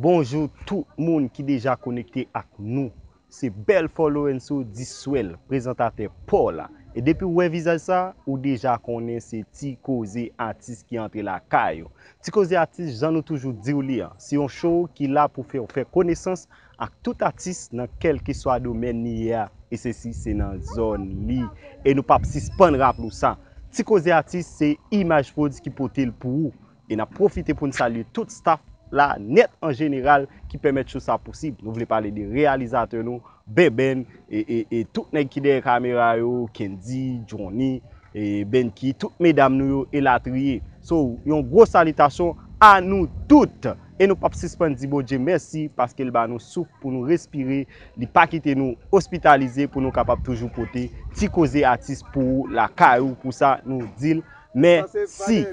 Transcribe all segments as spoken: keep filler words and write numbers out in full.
Bonjou tout moun ki deja konekte ak nou. Se Belfort Lorenzo Diswèl, prezantatè pa w la. E depi w wè vizaj sa, ou deja konnen se Ti Koze Atis ki antre lakay ou. Ti Koze Atis, jan nou toujou di w li an, se yon show ki la pou fè w fè konesans ak tout atis nan kèlkeswa domèn li ye a, e sesi se nan zòn li. E nou p ap sispann raple w sa. Ti Koze Atis se Imaj Prodz ki pote l pou ou. E n ap pwofite pou n salye tout staff la nèt an jeneral ki pèmèt show sa posib. Nou vle pale de reyalizatè nou, Benben, e, e, e tout nèg ki dèyè kamera yo, Kendy, Johnny, e Benki, tout medam nou yo, elatriye. So, yon gwo salitasyon a nou tout. E nou p ap sispann di Bondye mèsi paske l ba nou souf pou nou respire, li pa kite nou ospitalize pou nou kapab toujou pote Ti Koze Atis pou ou lakay ou. Pou sa, nou di l mèsi.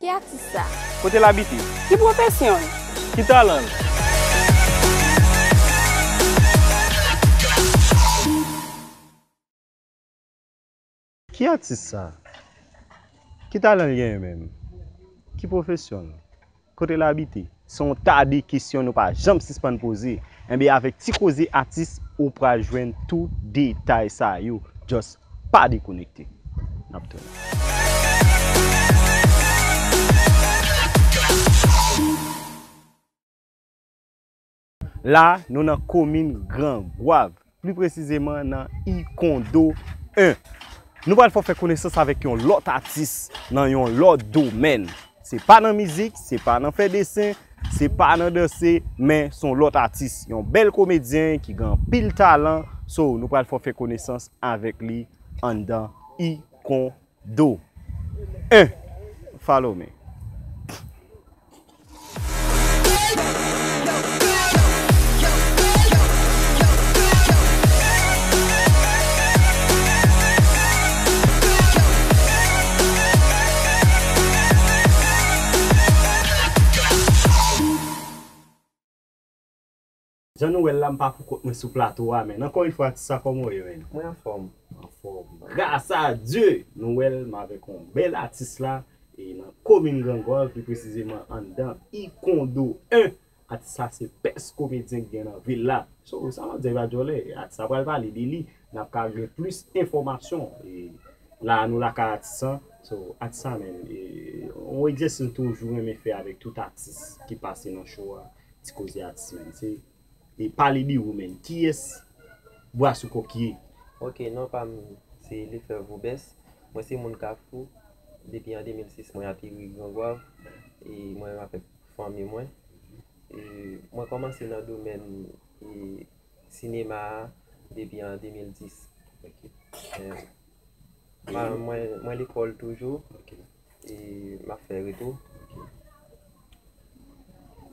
Ki atis sa? Kote l abite? Ki pwofesyon l? Ki talan l? Ki atis sa? Ki talan l genyen menm? Ki pwofesyon l? Kote l abite? Se yon ta de kesyon nou pa janm sispann poze. Enben, avèk Ti Koze Atis, ou pral jwenn tout detay sa yo. Just pa dekonekte. N ap tounen. La, nou nan komin Gran Gwav, pli presizeman nan Ikondo en. Nou pral fè w fè konesans avèk yon lòt atis nan yon lòt domèn. Se pa nan mizik, se pa nan fè desen, se pa nan danse, men se yon lòt atis. Yon bèl komedyen ki gen anpil talan. So, nou pral fè w fè konesans avèk li anndan Ikondo en. Follow me. Jan nou wè l la, m pa pou kont mwen sou plato a, men ankò yon fwa, atis sa, kòman w ye, men? Mwen anfòm. Anfòm. Gras a Dye, nou wè l, m avèk yon bèl atis la, e nan komin Gran Gwav, pli presizeman anndan Ikondo en. Atis sa se best komedyen ki gen nan vil la. So, sa m ap di a pa djòlè, atis sa pral pale de li, n ap ka gen plis enfòmasyon. E la, nou lakay atis sa. So, atis sa menm, e, yon egzèsis m toujou renmen fè avèk tout atis ki pase nan show a. Ti Koze Atis, menm. Se, e pale de ou, menm. Kiyès Bwa Sou Kòk ye? Ok, non pa m se Lefèv Wobès. Mwen se moun Kafou. Depi an de mil sis, mwen ateri Gran Gwav. E mwen menm avèk fanmi mwen. E mwen kòmanse nan domèn, e, sinema a depi an de mil dis. Ok. E, mwen, mwen, mwen lekòl toujou. Ok. E m ap fè reto. Ok.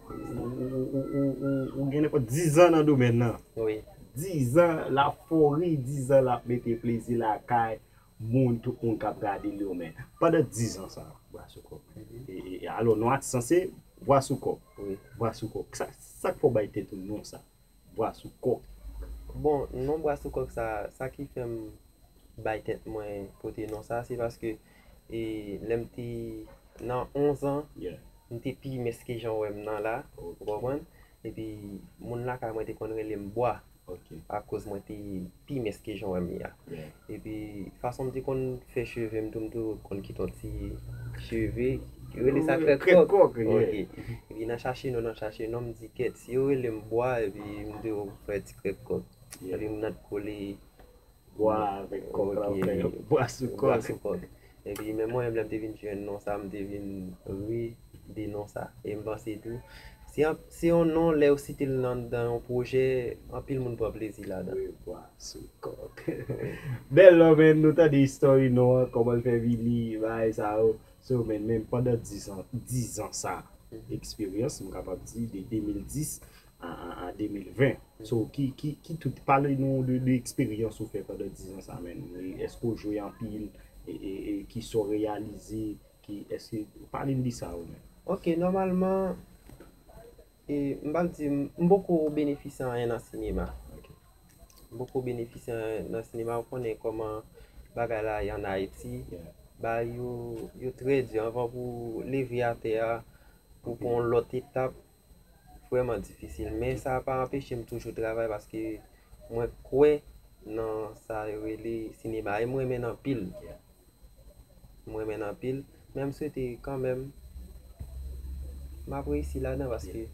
Ou, ou, ou, ou, ou, ou gen nenpòt dizan nan domèn nan. Wi. Dizan l ap fò ri, dizan l ap mete plezi lakay moun, tout moun k ap gade li yo, men pandan dizan sa, Bwa Sou Kòk. Mhm. E, e, e, alò, non atis lan se Bwa Sou Kòk. Wi. Bwa Sou Kòk. Sa, sa k fè w bay tèt ou non sa? Bwa Sou Kòk. Bon, non Bwa Sou Kòk sa, sa ki fè m bay tèt mwen pote non sa, se paske, e, lè m te nan onz an, yeah, m te pi mens ke jan w wè m nan la, ok, ou konprann? Epi, moun lakay mwen te konn rele m Bwa. Ok. Akoz mwen te pi mens ke jan w wè m ye a. Yeah. Epi, fason m te konn fè cheve m tou, m te konn kite yon ti cheve, yo rele sa, oh, krèk kòk. Krèk kòk, yeah. Ok. Epi, nan chache non, nan chache non, m di, kèt, si yo rele m Bwa, epi m te fè ti krèk kòk. Yeah. Epi, m nan kole Bwa avèk kòk la, ok, ou fè Bwa Sou Kòk. Bwa Sou Kòk. Epi, men mwen menm, lè m te vin jwenn non sa, m te vin ri de non sa. E m panse tou, se yon, se yon non, lè yo site l nan, nan yon pwojè, anpil moun pran plezi ladan. Wi, Bwa Sou Kòk. Bèl non, men nou tande istòri non an, kòman l fè vini, bagay sa yo. So, men, men pandan dizan, dizan sa, mhm, eksperyans, m kapab di, de de mil dis a, a, a de mil ven. So, ki, ki, ki tout, pale nou de, de eksperyans ou fè pandan dizan sa, menm. E èske w jwe anpil? E, e, e kisa w reyalize? Ki, èske, pale n de sa, ou menm. Ok, nòmalman, e, m p ap di, m, m poko benefisye anyen nan sinema. Ok. M poko benefisye anyen nan sinema, ou konnen kòman bagay la ann Ayiti, bagay yo, yo trè di. Anvan pou leve atè a, pou pran yon lòt etap, vrèman difisil. Men sa pa anpeche m toujou travay paske mwen kwè nan sa yo rele sinema. E mwen renmen l anpil. Mwen renmen l anpil. Men m swete kanmenm m ap reyisi ladan paske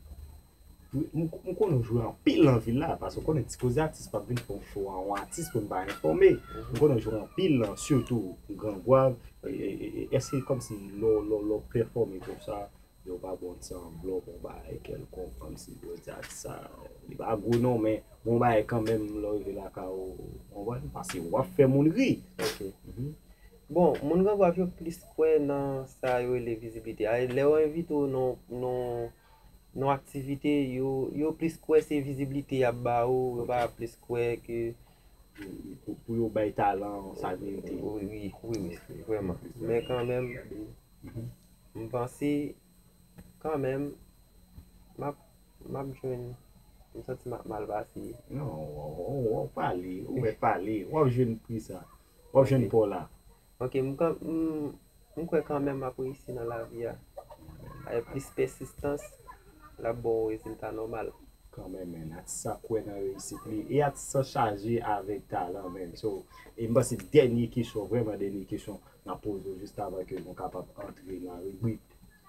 M, m konnen w jwe anpil nan vil la, paske w konnen Ti Koze Atis p ap vin fè yon show a yon atis pou n pa enfòme. M konnen w jwe anpil nan, sitou Gran Gwav. E, e, e, èske kòmsi lè w, lè w, lè w pèfòme konsa, yo pa ba w yon ti anvlòp, yon bagay kèlkonk, kòmsi pou yo di atis sa, li pa gwo non, men yon bagay kanmenm, lè w rive lakay ou, w konprann, paske w ap fè moun ri. Ok. Bon, moun Gran Gwav yo plis kwè nan sa yo rele viziblite. Ay, lè yo envite w nan, nan, nan aktivite, yo, yo plis kwè se viziblite y ap ba ou, yo pa plis kwè ke Pou, pou yo bay talan sa l merite. Wi, wi, wi, vrèman. Men kanmenm, m panse, kanmenm, m ap, m ap jwenn, m santi m ap mal pase. Non, w, w, w, w pale, ou mèt pale, w ap jwenn pri sa. W ap jwenn pa w la. Ok, m, kan- m, m kwè kanmenm m ap reyisi nan lavi a. Avèk plis pèsistans, l ap ba w rezilta nòmal. Kanmenm, men, atis sa kwè nan reyisit li. E atis sa chaje avèk talan, men. So, e m panse dènye kesyon, vrèman dènye kesyon, n ap poze w jis avan ke nou kapab antre nan ribrik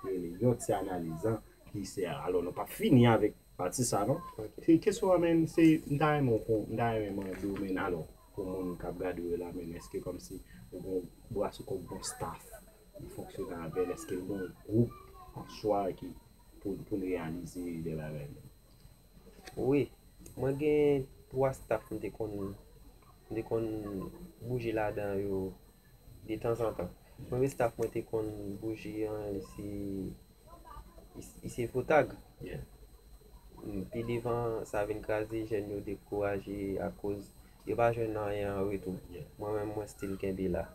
ki rele yon ti analiz an, ki se, alò, nou p ap fini avèk pati sa, non? Se kesyon an, men, se, m ta renmen w kon, m ta renmen mande w, men, alò, pou moun k ap gade w yo la, men, èske kòmsi ou gon bras ou kòm bon staff, ou fonksyone avè l, èske l gon gwoup an swa ki pou, pou n reyalize de bagay, men? Wi, mwen gen twa staff m te konn, m te konn bouje ladan yo detanzantan. Premye staff mwen te konn bouje an, li se, li se Votag. Pi devan, sa vin kraze, jèn yo dekouraje akoz yo pa jwenn anyen an retou. Mwen menm, mwen still kenbe la.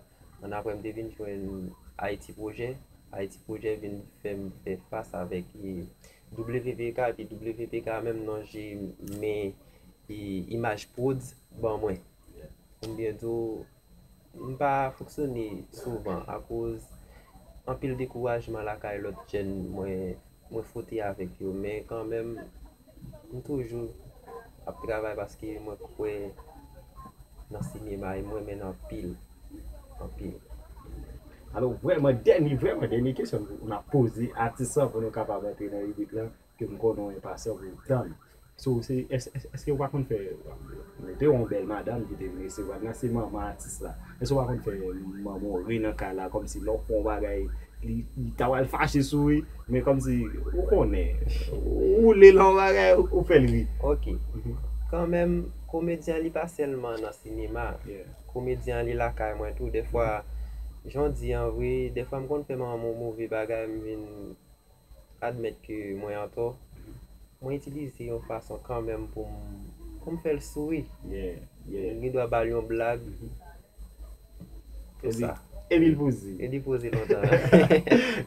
Annapre, m te vin jwenn Ayiti Pwojè. Ayiti Pwojè vin fè m fè fas avèk e, W P K, epi W P K menm lonje men e, Imaj Prodz ban mwen. Pou m byen di w, m pa fonksyone souvan akoz anpil dekourajman lakay lòt jèn mwen, mwen fwote avèk yo. Men kanmenm, m toujou ap travay paske mwen kwè nan sinema e mwen renmen l anpil. Anpil. Alò, vrèman, dènye, vrèman, dènye kesyon n ap poze atis lan pou nou kapab antre nan ribrik lan, ke m konnen w enpasyan pou w tann. So, se, èske, èske, èske w pa konn fè, nou te yon bèl madanm ki te vin resevwa n nan, se manman atis la. Èske w pa konn fè manman w ri nan kay la, kòmsi lè w fè yon bagay, li, li ta pral fache sou ou, men kòmsi, ou konnen, ou woule l yon bagay, ou, ou fè l ri. Ok. Kanmenm, komedyen li pa sèlman nan sinema. Komedyen li lakay mwen tou. Dèfwa, jan w di an vre, dèfwa m konn fè manman m yon move bagay, m vin admèt ke mwen antò, mwen itilize yon fason kanmenm pou m, pou m fè l souri. M gen dwa ba l yon blag. Se sa. Epi l poze. E li poze lontan.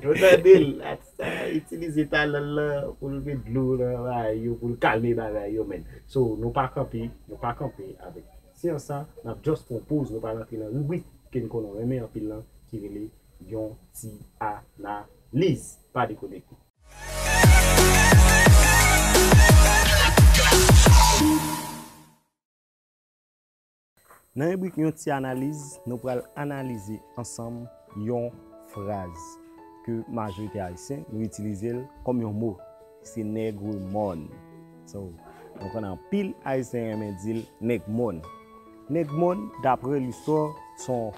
Nou tande l, atis sa itilize talan l lan pou l met dlo nan bagay yo, pou l kalme bagay yo, men. So, nou pa kanpe, nou pa kanpe avèk syans sa, n ap just pran poz, nou pral antre nan ribrik ke n konnen w renmen anpil lan, ki rele yon ti analiz. Pa dekonekte. Nan ribrik yon ti analiz, nou pral analize ansanm yon fraz ke majorite Ayisyen nou itilize l kòm yon mo. Se nèg mòn. So, nou konnen anpil Ayisyen renmen di l nèg mòn. Nèg mòn, dapre listwa, se yon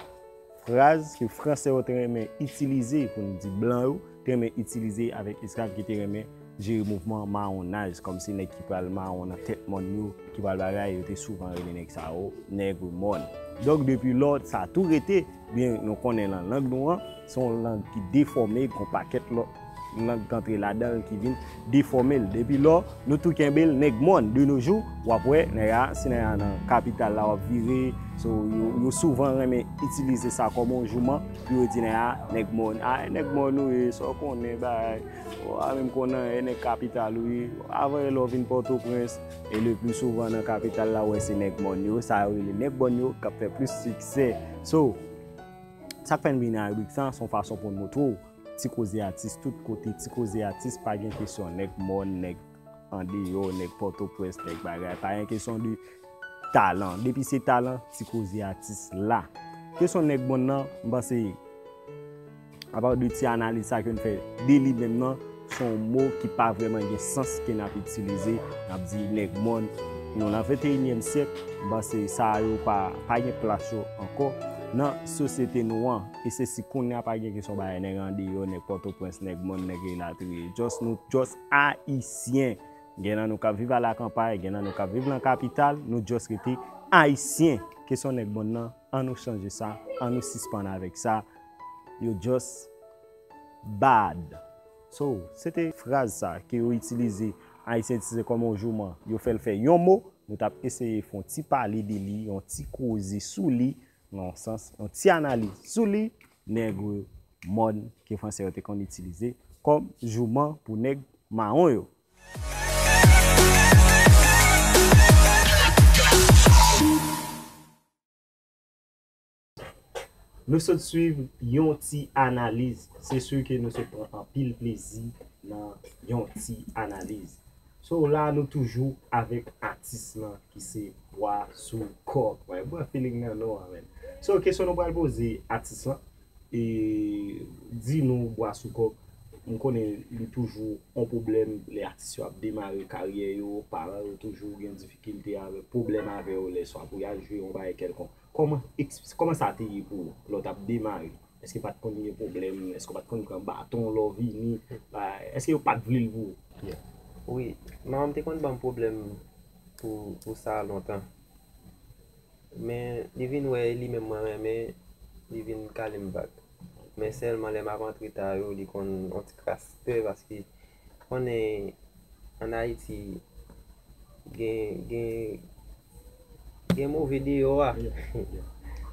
fraz ke Fransè yo te renmen itilize, pou n di blan yo, te renmen itilize avèk esklav ki te renmen jere mouvman mawonnaj, kòmsi nèg ki pral mawon nan tèt mòn yo, ki pral bagay, yo te souvan rele nèg sa yo nèg mòn. Donk, depi lò, sa tou rete, byen, nou konnen nan lang nou an, se yon lang ki defòme, gon pakèt lòt lang k antre ladan l ki vin defòme l. Depi lò, nou tou kenbe l nèg mòn. De nos jours, w ap wè, nèg a, si nèg a nan kapital la, w ap vire, So, yo, yo souvan renmen itilize sa kòm yon jouman pou yo di nèg a, nèg mòn, a, nèg mòn ou ye, sa w konnen, bagay, ou pa menm konn anyen, nèg kapital ou ye, avan lè w vin Pòtoprens, e le pli souvan nan kapital la, w wè se nèg mòn yo, sa yo rele nèg mòn yo k ap fè plis siksè. So, sa k fè n vin nan ribrik sa, se yon fason pou n montre w, ti koze atis tout kote, ti koze atis pa gen kesyon nèg mòn, nèg andeyò, nèg Pòtoprens, nèg bagay, pa gen kesyon de talan. Depi se talan, ti koze atis la. Kesyon nèg mòn nan, m panse, apa de ti analiz sa ke n fè de li menm nan, se yon mo ki pa vrèman gen sans ke n ap itilize, n ap di nèg mòn. Nou nan venteyinyèm syèk, m panse sa yo pa, pa gen plas yo ankò nan sosyete nou an. E se si kounye a pa gen kesyon bagay nèg andeyò, nèg Pòtoprens, nèg mòn, nèg elatriye. Just nou, just Ayisyen. Gen nan nou k ap viv alakanpay, gen nan nou k ap viv nan kapital, nou just rete Ayisyen. Kesyon nèg mòn nan, an nou chanje sa, an nou sispann avèk sa. Yo just bad. So, se te fraz sa ke yo itilize, Ayisyen itilize kòm yon jouman, yo fè l fè yon mo, nou t ap eseye fè yon ti pale de li, yon ti koze sou li, nan yon sans, yon ti analiz sou li, nèg mòn ke Fransè yo te konn itilize kòm jouman pou nèg mawon yo. Nou sot swiv yon ti analiz. Se si ke nou sot pran anpil plezi nan yon ti analiz. So, la nou toujou avèk atis lan ki se Bwa sou Kòk. Wè, bwa feeling nan non an, menn. So, kesyon nou pral poze atis lan, e di nou Bwa sou Kòk, m konnen li toujou yon pwoblèm lè atis yo ap demare karyè yo, paran yo toujou gen difikilte avèk, pwoblèm avè yo lè swa pou y al jwe yon bagay kèlkonk. Kòman, eks-, kòman sa te ye pou ou lè w t ap demare? Èske pa t konn gen pwoblèm? Èske w pa t konn pran baton lè w vini? Ba, èske yo pa t vle l pou ou? Yeah. Wi, manman m te konn ban m pwoblèm pou, pou sa lontan. Men li vin wè li menm mwen renmen, li vin kale m vag. Men sèlman lè m ap antre ta yo, li konn yon ti kras pè paske konnen ann Ayiti gen, gen, gen move deyò a. Yeah, yeah.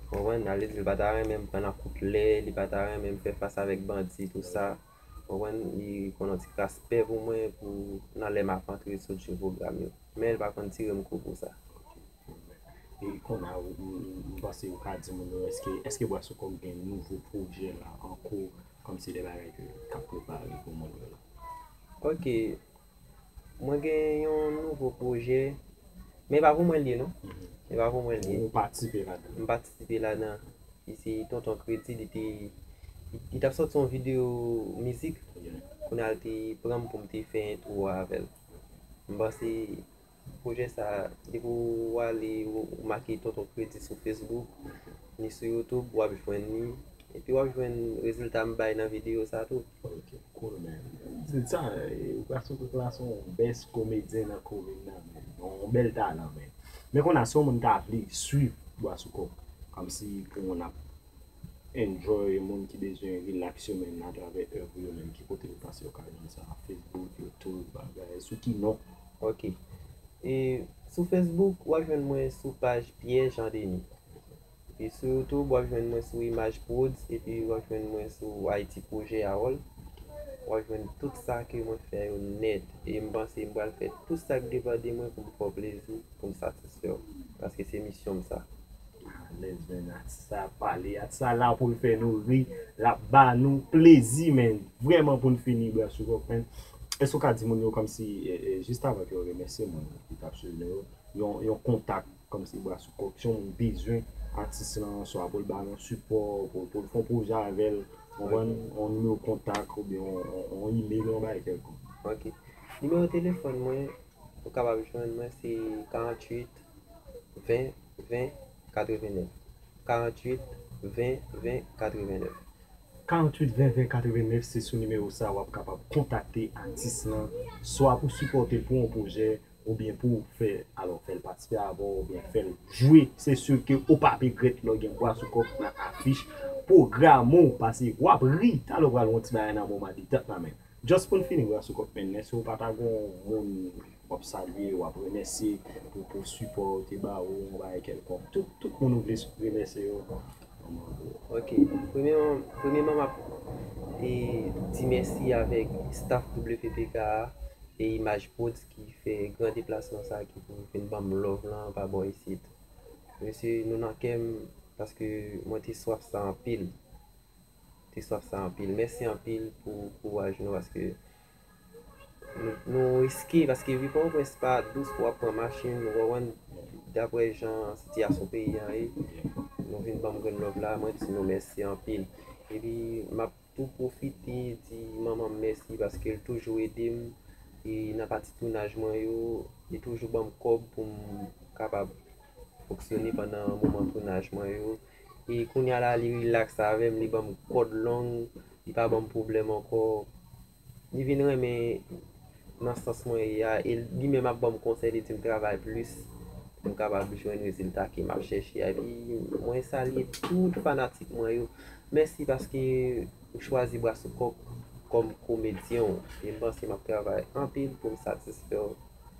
Konprann? Sa vle di li pa ta renmen m pran nan kout lè, li pa ta renmen m fè fas avèk bandi, tou sa. Konprann? Li konn yon ti kras pè pou mwen, pou nan lè m ap antre sot jwe pwogram yo. Men li pa konn tire m kou pou sa. E kounye a, ou, ou, ou, m panse ou ka di moun yo, èske, èske Bwa sou Kòk gen nouvo pwojè la an kou, kòmsi de bagay ke, k ap prepare pou moun yo la? Ok. Mwen gen yon nouvo pwojè, men e pa pou mwen l ye, non. Mhm. E pa pou mwen l ye. Ou patisipe ladan? M patisipe ladan. E se Tonton Kredi, li te, li, li t ap sòti yon videyo mizik. Yeah. Kounye a, l te pran m pou m te fè entwo a avè l. M panse pwojè sa, depi w ale, w, w make Tonton Kredi sou Facebook, ni sou YouTube, w ap jwenn li. Epi w ap jwenn rezilta m bay nan videyo sa tou. Ok, cool, man. Se sa, e, Bwa sou Kòk la se yon bèst komedyen nan komin nan, man. Yon bèl talan, man. Men kounye a, si yon moun ta vle swiv Bwa sou Kòk, kòmsi pou moun ap enjoy, moun ki bezwen relax yo menm atravè èv yo menm, ki kote yo panse yo ka jwenn sa? Facebook, YouTube, bagay, sou ki non? Ok. E sou Facebook, w ap jwenn mwen sou paj Pierre Jean Denis. Epi sou YouTube, w ap jwenn mwen sou Imaj Prodz, epi w ap jwenn mwen sou Haiti Projet Harold. W ap jwenn tout sa ke mwen fè yo nèt. E m panse m pral fè tout sa k depann de mwen pou m fè w plezi, pou m satisfè w. Paske se misyon m sa. Alèz, men, atis sa ap pale, atis sa la pou l fè nou ri, l ap ba nou plezi, men, vrèman pou n fini, Bwa sou Kòk, men. Èske w ka di moun yo kòmsi, e, e, jis avan ke w remèsye moun ki t ap swiv nou yo, yon, yon kontak kòmsi Bwa sou Kòk, si yon moun bezwen atis lan, swa pou l ba l yon sipò, pou, pou l fè yon pwojè avè l, konprann, yon nimewo kontak, oubyen yon, yon, yon email, yon bagay kèlkonk. Ok. Nimewo telefòn mwen, ou kapab jwenn mwen, se karanntuit, ven, ven, katrevennèf. Karanntuit, ven, ven, katrevennèf. Karanntuit, ven, ven, katrevennèf, se sou nimewo sa w ap kapab kontakte atis lan, swa pou sipòte l pou yon pwojè, oubyen pou fè, alò, fè l patisipe avè w, oubyen fè l jwe. Se si ke ou p ap regrèt lè w gen Bwa sou Kòk nan afich pwogram ou, paske w ap ri, talè w pral wè yon ti bagay nan moman detant la, men. Just pou n fini, Bwa sou Kòk, men, èske w pa ta gen yon moun, W ap salye, w ap remèsye pou, pou sipò yo te ba ou, yon bagay kèlkonk. Tout, tout moun ou vle remèsye yo. Ok. Premyèman, premyèman m ap e, di mèsi avèk staff W P P K a e Imaj Prodz ki fè gran deplasman sa ki pou vin ban m love lan pa bò isit. Mesye, nou nan kè m paske mwen te swaf sa anpil. Te swaf sa anpil. Mèsi anpil pou kouraj nou paske nou, nou riske, paske vi Pòtoprens pa dous pou w ap pran machin, ou konprann, daprè jan sitiyasyon peyi an ye, nou vin ban m grenn love la, mwen di nou mèsi anpil. Epi m ap tou pwofite di manman m mèsi paske l toujou ede m e nan pati tounaj mwen yo, li toujou ban m kòb pou m kapab fonksyone pandan moman tounaj mwen yo. E kounye a la, li rilaks avè m, li ban m kòd long, li pa ban m pwoblèm ankò. Li vin renmen nan sans mwen ye a, e li menm ap ban m konsèy, li di m travay plis pou m kapab jwenn rezilta ke m ap chèche a. Epi mwen salye tout fanatik mwen yo. Mèsi paske ou chwazi Brasou Kòk kòm komedyen w. E m panse m ap travay anpil pou m satisfè w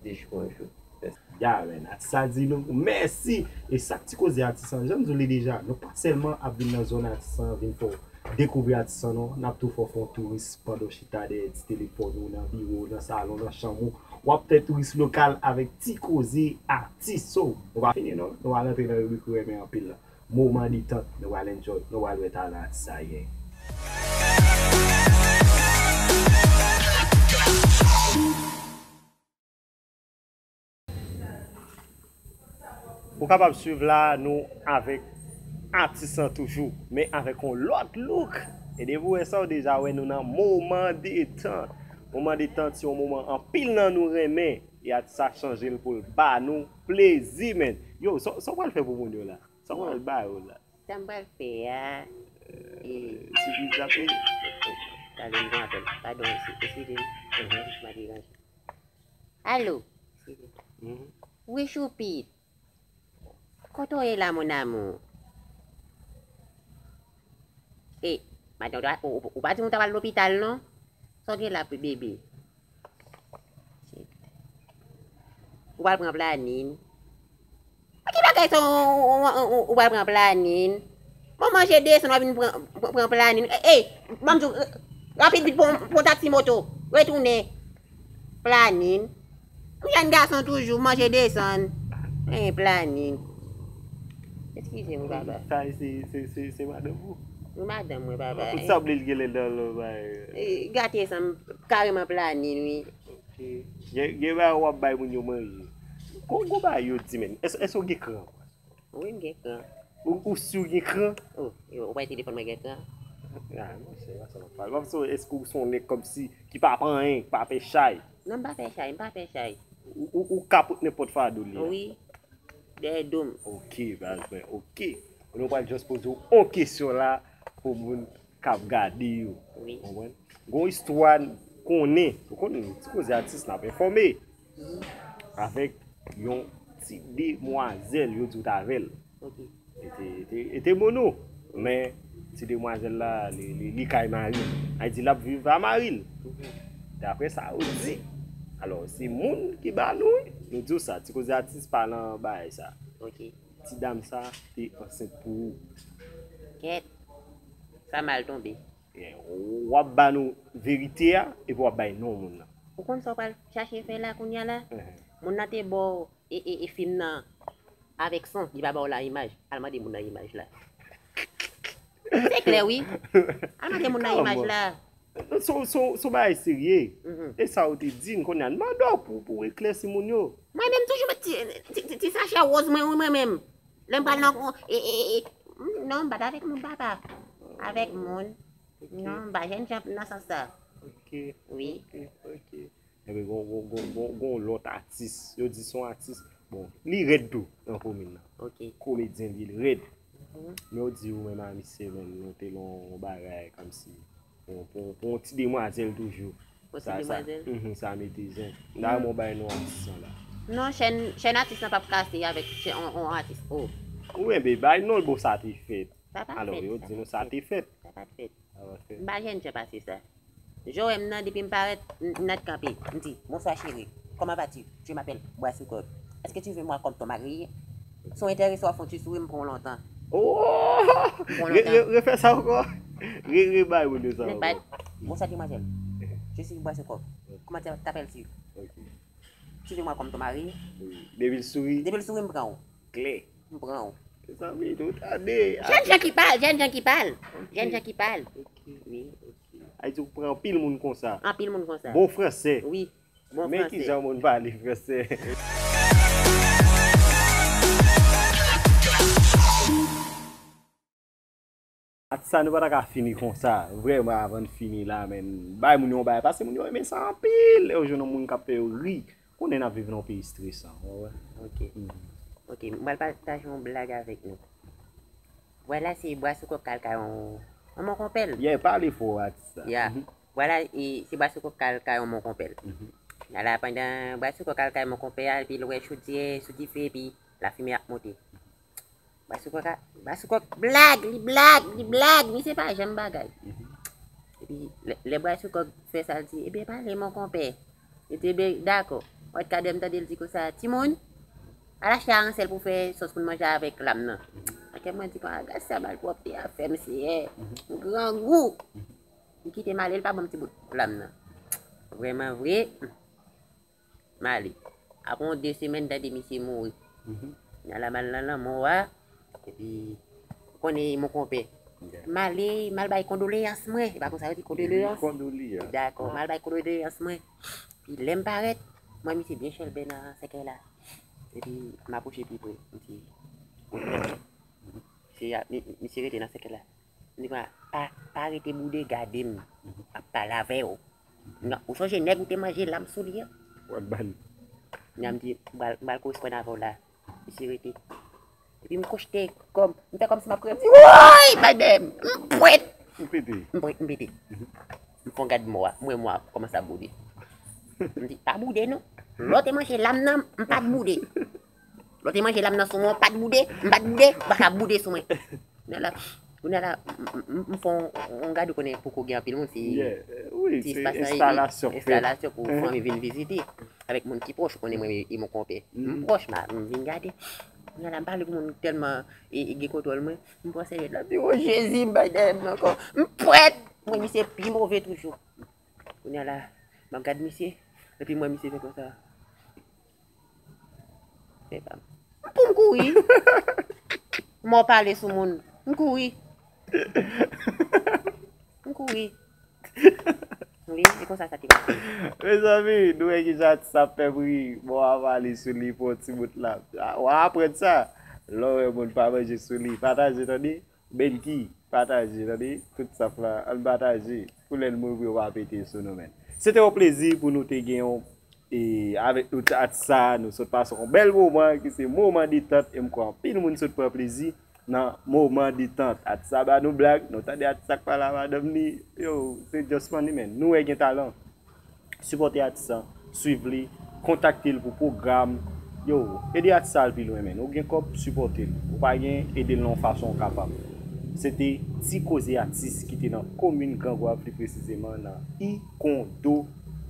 de jou an jou. Mèsi. Ya, men, atis sa di nou mèsi. E sa k Ti Koze Atis lan, jan m di w li deja, nou pa sèlman ap vin nan zòn atis lan vin fè w dekouvri atis lan non, n ap tou fè w fè yon touris pandan w chita dèyè ti telefòn ou, nan biwo w, nan salon, nan chanm ou. W ap fè touris lokal avèk Ti Koze Atis. So, nou pa fini non, nou al antre nan ribrik ou renmen anpil la. Moman detant, nou pral enjoy, nou pral wè talan atis sa genyen. Ou kapab swiv la, nou avèk atis lan toujou, men avèk yon lòt look. E depi w wè sa, w deja wè nou nan moman detant. Moman detant se yon moman anpil nan nou renmen. E atis sa chanje l pou l ba nou plezi, men. Yo, sa, sa w pral fè pou moun yo la? Sa w pral ba yo la? Sa m pral fè a, e, sipriz la pou. Tande m gon apèl. Padon, eskize m. M ap deranje. Alo. Wi, Choupi. Kote w ye la, mon amour? E, maten, ou, ou, ou pa di m ou t ap al lopital, non? Sa w gen la, bebe? Ou pral pran planin. Ki bagay sa ou, ou, ou, ou, ou pral pran planin? Bon, manje desann, w ap vin pran, pran, pran planin. Ey, ban m di w, rapid vit, pran, pran taksi moto. Retounen. Planin. M jèn gason toujou, manje desann. Ey, planin. Eskize m, papa. Sa se, se, se, se madanm ou? Wi, madanm mwen, papa. Ou sanble l genlè nan lòt bagay. Gate san m kareman planin, wi. Gen, gen bagay w ap bay moun yo manje. Gon, gon bagay yo di, men. Èske, èske w gen kran? Wi, m gen kran. Ou, ou si w gen kran? Oh, ou pa wè telefòn mwen gen kran? Ah, non, se pa sa m ap pale. M ap di, èske w se yon nèg kòmsi ki pa pran anyen, ki pa pè chay? Non, m pa pè chay, m pa pè chay. Ou, ou, ou kapot nenpòt fado li a? Wi. Dèyè do m. Ok, baz mwen, ok. Nou pral just poze w yon kesyon la pou moun k ap gade yo. Wi. Konprann? Gon istwa konnen, ou konnen, Ti Koze Atis n ap enfòme. Avèk yon ti demwazèl, yo di w t avè l. Ok. E te, e te, e te mono. Men, ti demwazèl la, li, li, li kay mari l. Ay di l ap viv a mari l. Daprè sa yo di. Alò, se moun ki ba nou, wi. Nou di w sa, Ti Koze Atis pa nan bagay sa. Ok. Ti dam sa te ansent pou ou. Kèt. Sa mal tonbe. W ap ba nou verite a, epi w ap bay non moun nan. Ou konn sa w pral chache fè la kounye a la? Moun nan te ba w e, e, e fim nan avèk son, li pa ba w la imaj. Al mande moun nan imaj la. Se klè wi. Al mande moun nan imaj la. Se, se, se yon bagay serye. E sa ou te di n kounye a, n mande w pou, pou w eklèsi moun yo. Mwen menm toujou met ti, ti, ti, ti sachè wòz mwen wi mwen menm. Lè m pral nan e, e, e, non, m pa t avèk moun papa. Avèk moun. Non, m pa jèn jan nan sans sa. Ok. Wi. Ok, ok. Ebyen, gon, gon, gon, gon, gon lòt atis. Yo di se yon atis. Bon, li rèd tou nan komin nan. Ok. Komedyen li, li rèd. Men yo di ou menm a misye menm, nou te nan yon bagay kòmsi. Pou, pou, pou yon ti demwazèl toujou. Yon ti demwazèl? Mhm, sa mete zen. M ta renmen w bay non atis lan la. Non, chèn, chèn atis lan p ap kase avèk chèn, on, on atis. Oh. Ou enben bay non l bon sa te fèt. Sa pa fèt. Alò, yo di nou sa te fèt. Sa pa fèt. M pa jèn jan pase sa. Jan w wè m nan, depi m parèt, m, m nèt kanpe. M di, bonswa cheri. Comment vas-tu? Je m'appelle Bwa Sou Kòk. Est-ce que tu veux moi comme ton mari? Si w enterese w ap fè yon ti souri, m pran w lontan. Oh! Re- re- Refè sa ankò. Re- Rebay moun yo sa Rebay. Ankò. Bonsoir demoiselle. Je suis Bwa Sou Kòk. Comment tu t'appelles-tu? Ok. Tu veux moi comme ton mari? Depi l souri. Depi l souri, m pran w. Klè. M pran w. Mezanmi, nou tande. Jèn jan ki pale, jèn jan ki pale. Jèn jan ki pale. Ok. Wi. Ayiti ou pran anpil moun konsa. Anpil moun konsa. Bon fransè. Wi. Bon Men fransè. Kijan moun pale fransè. Ak sa nou pa ta ka fini konsa. Vrèman avan n fini la men. Bay moun yo bay. Paske moun yo renmen sa anpil. Lè yo jwenn yon moun k ap fè yo ri. Konnen n ap viv nan yon peyi stresan. Ou wè? Ok. Ok. Mwen pral pataje yon blag avèk nou. Vwala se Bwa Sou Kòk k al kay yon yon mon konpè l. Yeah, pale fò atis sa. Ya. Vwala e se Bwa Sou Kòk k al kay yon mon konpè l. Ala pandan Bwa Sou Kòk al kay mon konpè a epi l wè chodyè sou dife epi lafimen ap monte. Bwa Sou Kòk a Bwa Sou Kòk blag, li blag, li blag, misye pa janm bagay. Epi lè lè Bwa Sou Kòk fè sa l di, ebyen pale mon konpè. Li di ebyen dakò. Wè kadè m tande l di konsa, timoun, al achte aransèl pou fè sòs pou n manje avèk lam nan. Nan kè m mwen di konsa, gad sa malpwòpte a fè m seyè. M grangou. M kite m ale, l pa ban m ti bout lam nan. Vrèman vre, m ale. Apre yon de semèn, m tande misye mouri. Nan la m al nan lanmò a, epi ou konnen mon konpè. M ale, m al bay kondoleyans mwen. E pa konsa yo di kondoleyans? Kondoleyans. Dakò, m al bay kondoleyans mwen. Epi lè m parèt, m wè misye byen chèlbè nan sèkèy la. Epi m apwoche pi pre, m di, se a, mi- misye rete nan sèkèy la. M di konsa, pa, pa rete boude, gade m. M ap pale avè w. Ou sonje nèg ou te manje lam sou li an? W ap ba l. Nya m di, m pral m pral koresponn avè w la. Misye rete. Epi m kochte kò m, m fè kòmsi m ap kriye, m di, woy, bay dèyè m. M pwèt. M pete. M pwèt, m pete. M fè yon gad mò a, m wè mò a kòmanse ap boude. M di, pa boude non. Lè w te manje lam nan, m pa t boude. Lè w te manje lam nan sou mwen, w pa t boude, m pa t boude, w pa ka boude sou mwen. Kounye a la, kounye a la, m- m- m- m fè yon- yon gade, ou konnen poko gen anpil moun, se Yeah, wi, ti se espas nan enstalasyon k fèt. Enstalasyon pou fanmi vin vizite. Avèk moun ki pwòch, ou konnen mwen e mon konpè. M pwòch, m a- m vin gade. Kounye a la, m pale pou moun tèlman e e gen kontwòl mwen. M pran sèvyèt la, m di, o Jezi, m bay dèyè m ankò. M pwèt! Mwen, misye pi move toujou. Kounye a la, m ap gad misye, epi m wè misye fè konsa. Epa. Pou m kouri. Mò pale sou moun. M kouri. M kouri. Wi, e konsa sa te pase. Mezanmi, nou wè kijan sa fè m ri. Bon, a pale sou li pou yon ti bout la. W a aprann sa. Lè w wè moun pa manje sou li. Pataje, tande. Benki, pataje, tande. Tout staff la, ann pataje. Pou lè n mouri, yo pa pete sou nou, menn. Se te yon plezi pou nou te gen yon e avèk nou ti atis sa, nou sot pase yon bèl moman ki se moman detant e m kwè anpil moun sot pran plezi nan moman detant. Atis sa ba nou blag, nou tande atis sa k pale a madanm li, yo, se just funny man. Nou wè gen talan. Sipòte atis sa, swiv li, kontakte l pou pwogram. Yo, ede atis sa al pi lwen man. Ou gen kòb, sipòte l. Ou pa gen, ede l nan yon fason ou kapab. Se te Ti Koze Atis ki te nan komin Grangwav, pli presizeman nan I Kondo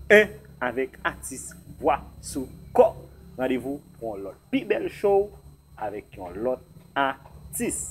en avèk atis Bwa Sou Kòk. Randevou pou yon lòt pi bèl show avèk yon lòt atis.